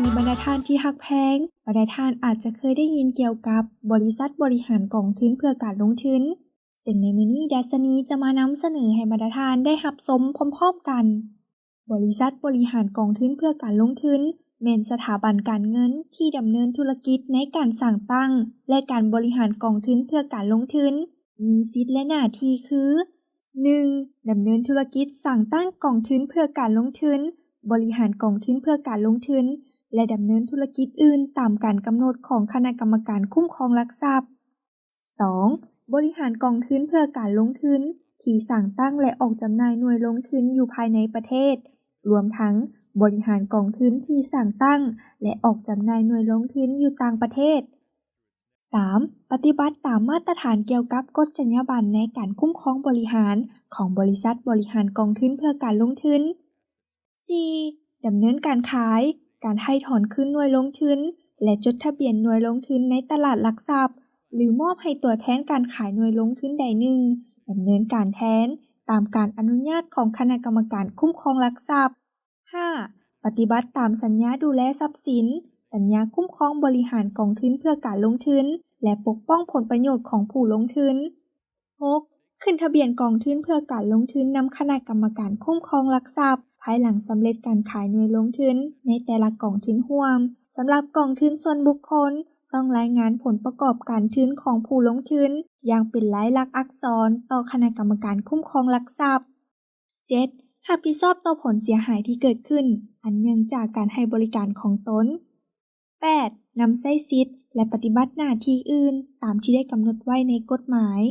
ດີບັນດາທ່ານທີ່ຮັກແພງ, ບັນດາທ່ານອາດຈະເຄີຍໄດ້ຍິນກ່ຽວກັບບໍລິສັດບໍລິຫານກອງທຶນເພື່ອການລົງທຶນ, ເຊິ່ງໃນມື້ນີ້ ດັດຊະນີຈະມານຳສະເໜີໃຫ້ບັນດາທ່ານໄດ້ຮັບຊົມພ້ອມໆກັນ. ບໍລິສັດບໍລິຫານກອງທຶນເພື່ອການລົງທຶນ ແມ່ນສະຖາບັນການເງິນທີ່ດຳເນີນທຸລະກິດໃນການສ້າງຕັ້ງ ແລະ ການບໍລິຫານກອງທຶນເພື່ອການລົງທຶນ, ມີສິດ ແລະ ໜ້າທີ່ຄື: ໜຶ່ງ ດຳເນີນທຸລະກິດສ້າງຕັ້ງກອງທຶນເພື່ອການລົງທຶນ, ບໍລິຫານກອງທຶນເພື່ອການລົງທຶນ ແລະ ດຳເນີນທຸລະກິດອື່ນຕາມການກຳນົດຂອງຄະນະກຳມະການຄຸ້ມຄອງຫຼັກຊັບ. ສອງ ບໍລິຫານກອງທຶນເພື່ອການລົງທຶນທີ່ສ້າງຕັ້ງ ແລະ ອອກຈຳໜ່າຍໜ່ວຍລົງທຶນຢູ່ພາຍໃນປະເທດ, ລວມທັງບໍລິຫານກອງທຶນທີ່ສ້າງຕັ້ງ ແລະ ອອກຈຳໜ່າຍໜ່ວຍລົງທຶນຢູ່ຕ່າງປະເທດ. ສາມ ປະຕິບັດຕາມມາດຕະຖານກ່ຽວກັບກົດຈັນຍາບັນໃນການຄຸ້ມຄອງບໍລິຫານຂອງບໍລິສັດບໍລິຫານກອງທຶນເພື່ອການລົງທຶນ. ສີ່ ດຳເນີນການຂາຍ, ການຖ່າຍຖອນຄືນໜ່ວຍລົງທຶນ ແລະ ຈົດທະບຽນໜ່ວຍລົງທຶນໃນຕະຫຼາດຫຼັກຊັບ ຫຼື ມອບໃຫ້ຕົວແທນການຂາຍໜ່ວຍລົງທຶນໃດໜຶ່ງດຳເນີນການແທນ ຕາມການອະນຸຍາດຂອງຄະນະກຳມະການຄຸ້ມຄອງຫຼັກຊັບ. ຫ້າ ປະຕິບັດຕາມສັນຍາດູແລຊັບສິນ, ສັນຍາຄຸ້ມຄອງບໍລິຫານກອງທຶນເພື່ອການລົງທຶນ ແລະ ປົກປ້ອງຜົນປະໂຫຍດຂອງຜູ້ລົງທຶນ. ຫົກ ຂຶ້ນທະບຽນກອງທຶນເພື່ອການລົງທຶນນຳຄະນະກຳມະການຄຸ້ມຄອງຫຼັກຊັບ ພາຍຫຼັງສຳເລັດການຂາຍໜ່ວຍລົງທຶນໃນແຕ່ລະກອງທຶນຮ່ວມ. ສຳລັບກອງທຶນສ່ວນບຸກຄົນ, ຕ້ອງລາຍງານຜົນປະກອບການທຶນຂອງຜູ້ລົງທຶນຢ່າງເປັນລາຍລັກອັກສອນຕໍ່ຄະນະກຳມະການຄຸ້ມຄອງຫຼັກຊັບ. ເຈັດ ຮັບຜິດຊອບຕໍ່ຜົນເສຍຫາຍທີ່ເກີດຂຶ້ນ ອັນເນື່ອງຈາກການໃຫ້ບໍລິການຂອງຕົນ. ແປດ ນຳໃຊ້ສິດ ແລະ ປະຕິບັດໜ້າທີ່ອື່ນຕາມທີ່ໄດ້ກຳນົດໄວ້ໃນກົດໝາຍ.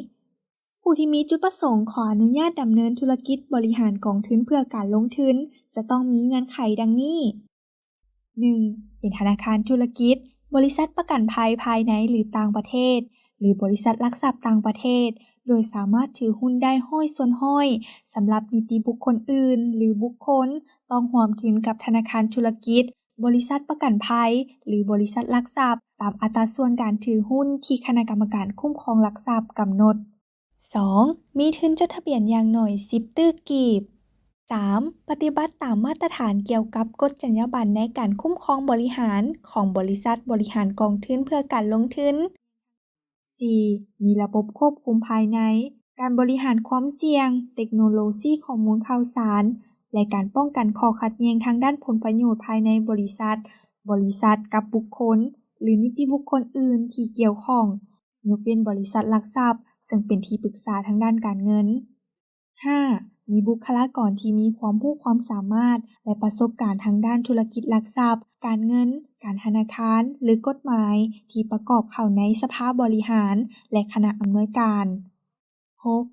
ຜູ້ທີ່ມີຈຸດປະສົງຂໍອະນຸຍາດດຳເນີນທຸລະກິດບໍລິຫານກອງທຶນເພື່ອການລົງທຶນ ຈະຕ້ອງມີເງື່ອນໄຂດັ່ງນີ້: ໜຶ່ງ ເປັນທະນາຄານທຸລະກິດ, ບໍລິສັດປະກັນໄພພາຍໃນ ຫຼື ຕ່າງປະເທດ ຫຼື ບໍລິສັດຫຼັກຊັບຕ່າງປະເທດ ໂດຍສາມາດຖືຮຸ້ນໄດ້ຮ້ອຍສ່ວນຮ້ອຍ ສຳລັບນິຕິບຸກຄົນອື່ນ ຫຼື ບຸກຄົນຕ້ອງຮ່ວມທຶນກັບທະນາຄານທຸລະກິດ, ບໍລິສັດປະກັນໄພ ຫຼື ບໍລິສັດຫຼັກຊັບ ຕາມອັດຕາສ່ວນການຖືຮຸ້ນທີ່ຄະນະກຳມະການຄຸ້ມຄອງຫຼັກຊັບກຳນົດ. ສອງ ມີທຶນຈົດທະບຽນຢ່າງໜ້ອຍສິບຕື້ກີບ. ສາມ ປະຕິບັດຕາມມາດຕະຖານກ່ຽວກັບກົດຈັນຍາບັນໃນການຄຸ້ມຄອງບໍລິຫານຂອງບໍລິສັດບໍລິຫານກອງທຶນເພື່ອການລົງທຶນ. ສີ່ ມີລະບົບຄວບຄຸມພາຍໃນ, ການບໍລິຫານຄວາມສ່ຽງ, ເຕັກໂນໂລຊີຂໍ້ມູນຂ່າວສານ ແລະ ການປ້ອງກັນຂໍ້ຂັດແຍ່ງທາງດ້ານຜົນປະໂຫຍດພາຍໃນບໍລິສັດ, ບໍລິສັດກັບບຸກຄົນ ຫຼື ນິຕິບຸກຄົນອື່ນທີ່ກ່ຽວຂ້ອງ, ຍົກເວັ້ນບໍລິສັດຫຼັກຊັບ ເຊິ່ງເປັນທີ່ປຶກສາທາງດ້ານການເງິນ. ຫ້າ ມີບຸກຄະລາກອນທີ່ມີຄວາມຮູ້ຄວາມສາມາດ ແລະ ປະສົບການທາງດ້ານທຸລະກິດຫຼັກຊັບ, ການເງິນ, ການທະນາຄານ ຫຼື ກົດໝາຍ ທີ່ປະກອບເຂົ້າໃນສະພາບໍລິຫານ ແລະ ຄະນະອຳນວຍການ. ຫົກ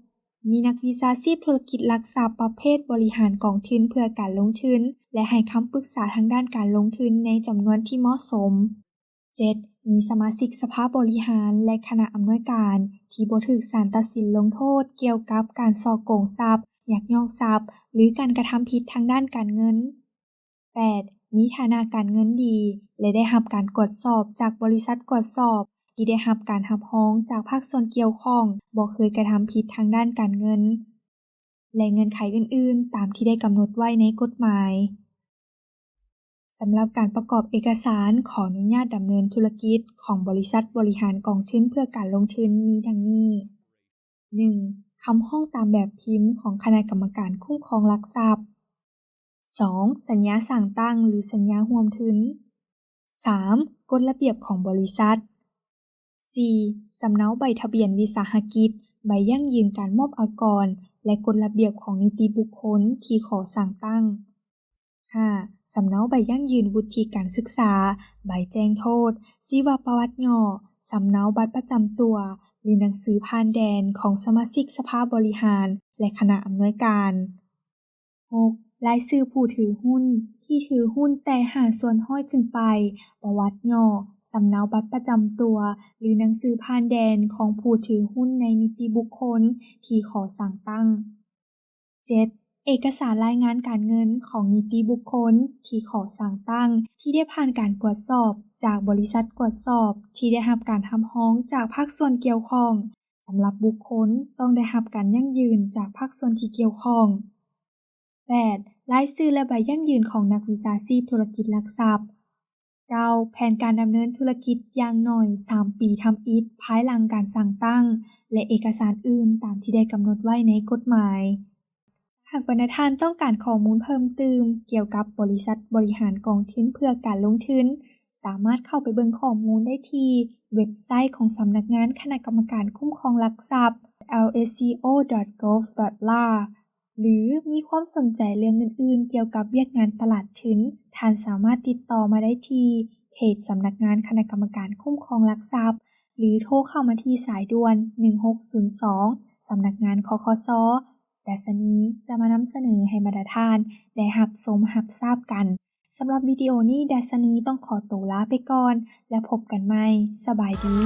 ມີນັກວິຊາຊີບທຸລະກິດຫຼັກຊັບປະເພດບໍລິຫານກອງທຶນເພື່ອການລົງທຶນ ແລະ ໃຫ້ຄຳປຶກສາທາງດ້ານການລົງທຶນໃນຈຳນວນທີ່ເໝາະສົມ. ເຈັດ ມີສະມາຊິກສະພາບໍລິຫານ ແລະ ຄະນະອຳນວຍການ ທີ່ບໍ່ຖືກສານຕັດສິນລົງໂທດກ່ຽວກັບການສໍ້ໂກງຊັບ, ຍັກຍອກຊັບ ຫຼື ການກະທຳຜິດທາງດ້ານການເງິນ. ແປດ ມີຖານະການເງິນດີ ແລະ ໄດ້ຮັບການກວດສອບຈາກບໍລິສັດກວດສອບ ທີ່ໄດ້ຮັບການຮັບຮອງຈາກພາກສ່ວນກ່ຽວຂ້ອງ, ບໍ່ເຄີຍກະທຳຜິດທາງດ້ານການເງິນ ແລະ ເງື່ອນໄຂອື່ນໆ ຕາມທີ່ໄດ້ກຳນົດໄວ້ໃນກົດໝາຍ. ສຳລັບການປະກອບເອກະສານຂໍອະນຸຍາດດຳເນີນທຸລະກິດຂອງບໍລິສັດບໍລິຫານກອງທຶນເພື່ອການລົງທຶນມີດັ່ງນີ້: ໜຶ່ງ ຄຳຮ້ອງຕາມແບບພິມຂອງຄະນະກຳມະການຄຸ້ມຄອງຫຼັກຊັບ. ສອງ ສັນຍາສ້າງຕັ້ງ ຫຼື ສັນຍາຮ່ວມທຶນ. ສາມ ກົດລະບຽບຂອງບໍລິສັດ. ສີ່ ສຳເນົາໃບທະບຽນວິສາຫະກິດ, ໃບຢັ້ງຢືນການມອບອາກອນ ແລະ ກົດລະບຽບຂອງນິຕິບຸກຄົນທີ່ຂໍສ້າງຕັ້ງ. ຫ້າ ສຳເນົາໃບຢັ້ງຢືນວຸດທິການສຶກສາ, ໃບແຈ້ງໂທດ, ຊີວະປະຫວັດຫຍໍ້, ສຳເນົາບັດປະຈຳຕົວ ຫຼື ໜັງສືຜ່ານແດນຂອງສະມາຊິກສະພາບໍລິຫານ ແລະ ຄະນະອຳນວຍການ. ຫົກ ລາຍຊື່ຜູ້ຖືຮຸ້ນທີ່ຖືຮຸ້ນແຕ່ຫ້າສ່ວນຮ້ອຍຂຶ້ນໄປ, ປະຫວັດຫຍໍ້, ສຳເນົາບັດປະຈຳຕົວ ຫຼື ໜັງສືຜ່ານແດນຂອງຜູ້ຖືຮຸ້ນໃນນິຕິບຸກຄົນທີ່ຂໍສ້າງຕັ້ງ. ເຈັດ ເອກະສານລາຍງານການເງິນຂອງນິຕິບຸກຄົນທີ່ຂໍສ້າງຕັ້ງ ທີ່ໄດ້ຜ່ານການກວດສອບຈາກບໍລິສັດກວດສອບທີ່ໄດ້ຮັບການຮັບຮອງຈາກພາກສ່ວນກ່ຽວຂ້ອງ. ສຳລັບບຸກຄົນຕ້ອງໄດ້ຮັບການຢັ້ງຢືນຈາກພາກສ່ວນທີ່ກ່ຽວຂ້ອງ. ແປດ ລາຍຊື່ ແລະ ໃບຢັ້ງຢືນຂອງນັກວິຊາຊີບທຸລະກິດຫຼັກຊັບ. ເກົ້າ ແຜນການດຳເນີນທຸລະກິດຢ່າງໜ້ອຍສາມປີທຳອິດ ພາຍຫຼັງການສ້າງຕັ້ງ ແລະ ເອກະສານອື່ນຕາມທີ່ໄດ້ກຳນົດໄວ້ໃນກົດໝາຍ. ຫາກບັນດາທ່ານຕ້ອງການຂໍ້ມູນເພີ່ມຕື່ມກ່ຽວກັບບໍລິສັດບໍລິຫານກອງທຶນເພື່ອການລົງທຶນ, ສາມາດເຂົ້າໄປເບິ່ງຂໍ້ມູນໄດ້ທີ່ເວັບໄຊຂອງສຳນັກງານຄະນະກຳມະການຄຸ້ມຄອງຫຼັກຊັບ lsco.gov.la ຫຼື ມີຄວາມສົນໃຈເລື່ອງອື່ນໆກ່ຽວກັບວຽກງານຕະຫຼາດທຶນ, ທ່ານສາມາດຕິດຕໍ່ມາໄດ້ທີ່ເພຈສຳນັກງານຄະນະກຳມະການຄຸ້ມຄອງຫຼັກຊັບ ຫຼື ໂທເຂົ້າມາທີ່ສາຍດ່ວນ ໜຶ່ງຫົກສູນສອງ ສຳນັກງານ ຄຄສ. ດັດຊະນີຈະມານຳສະເໜີໃຫ້ບັນດາທ່ານໄດ້ຮັບຊົມຮັບຊາບກັນ. ສຳລັບວິດີໂອນີ້ ດັດຊະນີຕ້ອງຂໍໂຕລາໄປກ່ອນ ແລະ ພົບກັນໃໝ່. ສະບາຍດີ.